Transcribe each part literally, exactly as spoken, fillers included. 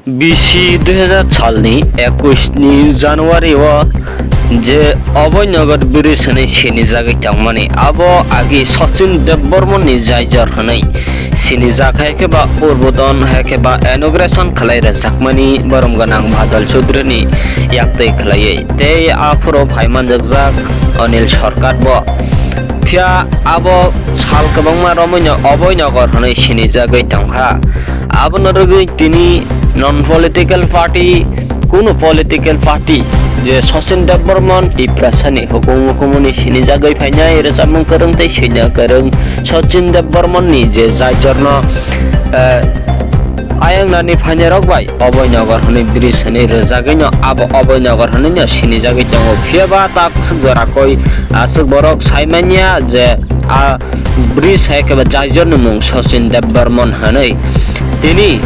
Bisi dui hazar salni ekush ni January o je Abhoynagar bridge hinwi sinijagwi tongmani, abo agi Sachin Debbarman ni jaijor hinwi sinijak, hai khe ba udbodon, hai khe ba inauguration khlai rwjakmani borom gwnang Badal Chaudhary ni yaktwi khlaiwi. Tei aphuru phai manjakjak Anil Sarkar bo. Phiya abo sal kwbangma romwi no Abhoynagar hinwi sinijagwi tongkha. Abono rwgwi tini non political party, kunu political party je Sachin Debbarman Tiprasani hukumu hukumuni sinijagwi phainai rwchapmung kwrwng tei swinya kwrwng Sachin Debbarmanni je jaijorno, eh, ayang nani phainairok bai Abhoynagar hinwi bridge hinwi rwjagwino abo Abhoynagar hinwino sinijagwi tongo. Phiya ba tak swk jora koi aswk borok sai manya je a bridge hai khe ba jaijorni mung Sachin Debbarman hinwi. Tini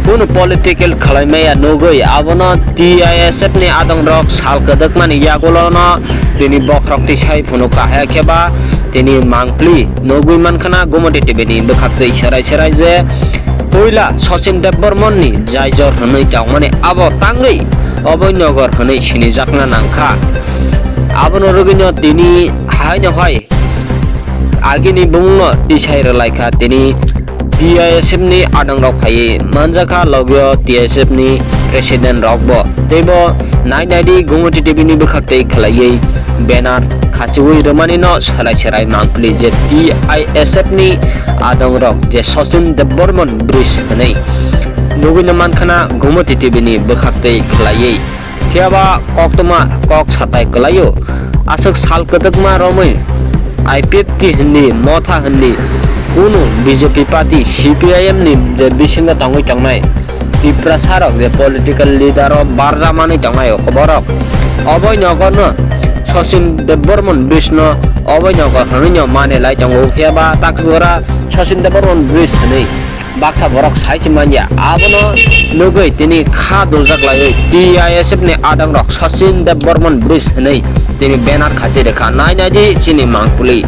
kunu political khlai maya nugwi abono T I S F ni adongrok sal kwdwkmani yagulono tini bokhorok tisai phunukha, hai khe ba tini mangpli nugwi mankha na Gumoti T V ni bwkhaktwi serai serai je puila Sachin Debbarman ni jaijor hinwi tongmani abo tangwi Abhoynagar hinwi sinijakna nangkha. Abono rwgwino tini haino hai agini bumungno tisai rwlaikha tini T I S F ni adongrok phaiwi manjakha, logio T S F ni president rokbo. Teibo nai naidi Gumoti T V ni bwkhaktwi khlaiwi banner khachiwi rwmanino serai serai mangpili je T I S F ni adongrok je Sachin Debbarman bridge hinwi nugwino mankhana Gumoti T V ni bwkhaktwi khlaiwi. Phiya ba koktwma kok satai kwlaio. Aswk sal kwdwkma romwi I P F T hindi, Motha hindi, kunu B J P party, C P I M ni je bisingo tongwi tongnai Tiprasa rok je political leader o barja manwi tongnai o borok. Abhoynagar no Sachin Debbarman bridge no Abhoynagar hinwi no mani lai tongo, phiya ba tak jora Sachin Debbarman bridge hinwi baksa borok sai se manya. Abono nugwi tini kha dujak laiwi T I S F ni adongrok Sachin Debbarman bridge hinwi tini banner khachi rwkha. Nai nai di chini mangpili.